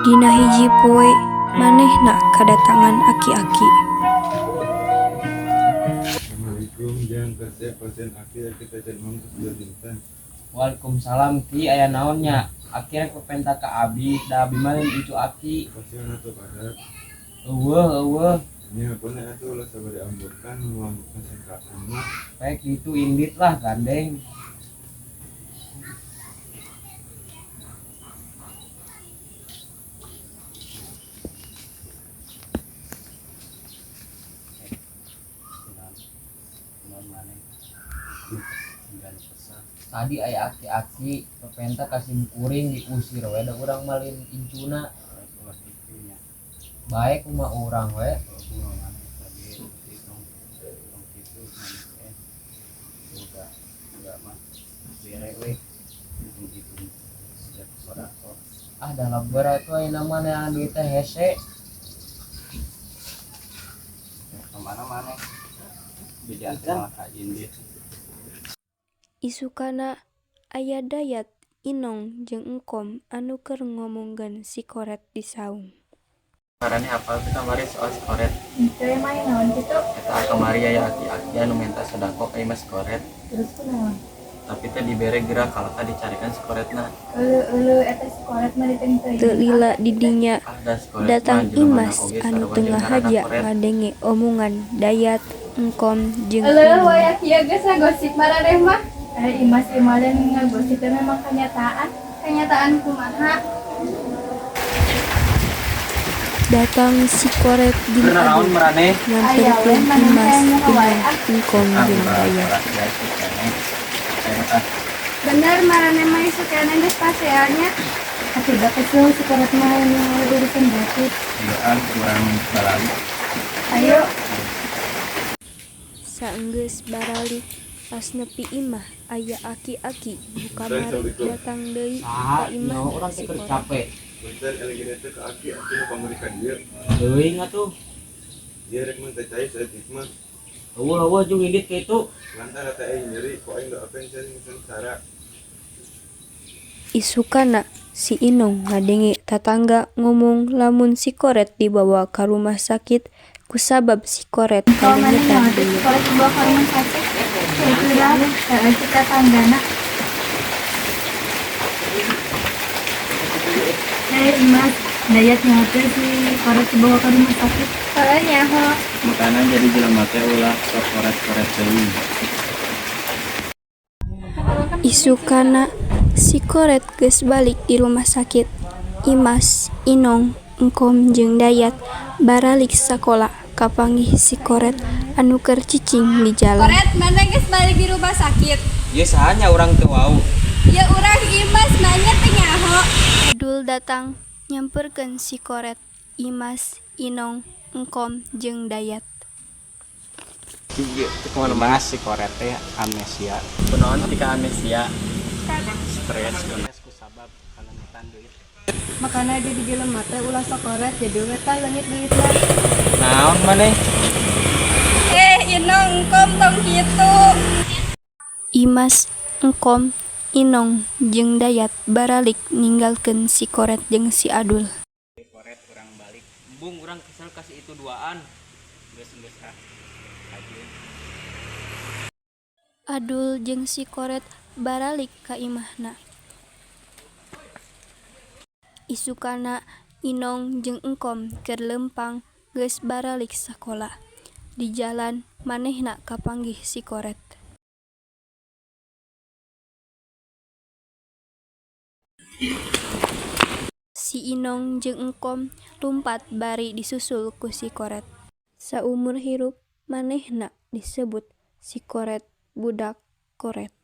Dina hiji poe manehna kadatangan aki-aki. Assalamualaikum, Jang. Kasep pasien aki, aki teh can emam tos 2 dinten. Waalaikumsalam, Ki. Aya naon nya? Aki rek pepenta ka abi, da abi mah lain incu aki. Pasien atau padat? Euweuh, euweuh. Ini hapunten atuh, ulah sabade ambekan, nu pasien ka aki mah. Baik itu indit lah, gandeng. Tadi aya aki-aki pepenta ka sim kuring, diusir we, da urang mah lain incuna. Bae, kumaha urang we. Ah, da berat atuh ayeuna mah neangan duit teh hese. Kemana mana bejaan teh malah ka indit. Isukana aya Dayat, Inong jeung Engkom anu keur ngomongkeun si Koret di saung. Maraneh apal teu kamari soal si Koret? Henteu, emang naon kitu? Eta kamari aya aki-aki anu menta sodako ka imah si Koret. Terus kunaon? Tapi teu dibere, geura kalah ka dicarekan si Koretna. Euleuh euleuh, eta si Koret mah diteng Teu lila di dinya Ah, da si Koret mah datang jelemana Imas oge anu sarua teu jeung ngaranna ngahaja Koret. ngadenge omongan Dayat, Engkom jeung Euleuh, Inong. wayah kieu geus ngagosip maraneh mah. Eh, Imas, ieu ngagosip teh memang kenyataan. Kenyataan kumaha? Datang si Koret jeung Kunaon Adul maraneh? Aya we nyamperkeun maneh Imas, hayang nyaho wae Inong, ah. Engkom Ah, jeung ulah Dayat. ulah isuk keneh. Ayo ah. Bener maraneh mah isuk keneh geus pasea nya. Atuh da kesel si Koret mah hayang nyaho urusan batur. Ayo ah, urang balalik. Ayo. Saenggeus baralik, pas nepi imah aya aki-aki nu Punten, kamari Assalamualaikum. datang deui Saha ka imahna nyaho urang si teh keur Koret. capek. Punten, elegi teh ka aki, aki nu kamari ka dieu. Teuing atuh. Ieu rek menta cai saeutik mah. Euweuh, euweuh, jung indit ka itu. Lantaran teh aing nyeri ku aing doakeun cai sangsara. Isukana si Inong ngadenge tatangga ngomong lamun si Koret dibawa ka rumah sakit kusabab si Koret Kalau maneh kaleungitan nyaho teh si duit. Koret dibawa ka rumah sakit? Heueuh dah, heeh cek tatanggana. Eh, Imas, Dayat nyaho teh si Koret dibawa ke rumah sakit? Heeh, nyaho. Makana jadi jelema teh ulah sok koret-koret teuing. Isukana si Koret geus balik ti rumah sakit. Imas, Inong, Engkom jeung Dayat baralik sakola kapanggih si Koret anu keur cicing di jalan. Koret, maneh geus balik di rumah sakit? Ieu saha nya, urang teu wau? Ya urang Imas, maneh teu nyaho? Adul datang nyamperkeun si Koret, Imas, Inong, Engkom jeung Dayat. Imas, si Koret teh amnesia. Kunaon tika amnesia? Stres kusabab kaleungitan duit. Makana jadi jelema teh ulah sok koret, jadi we tah leungit duitna. Naon maneh? Eh, Inong, Engkom, tong kitu. Imas, Engkom, Inong jeung Dayat baralik ninggalkeun si Koret jeung si Adul. Koret, urang balik. Embung, urang kesel ka si itu duaan. Geus, geus ah. Kajeun. Adul jeung si Koret baralik ka imahna. Isukana Inong jeung Engkom keur leumpang geus baralik sakola. Di jalan manehna kapanggih si Koret. Si Inong jeung Engkom lumpat bari disusul ku si Koret. Saumur hirup manehna disebut Si Koret budak koret.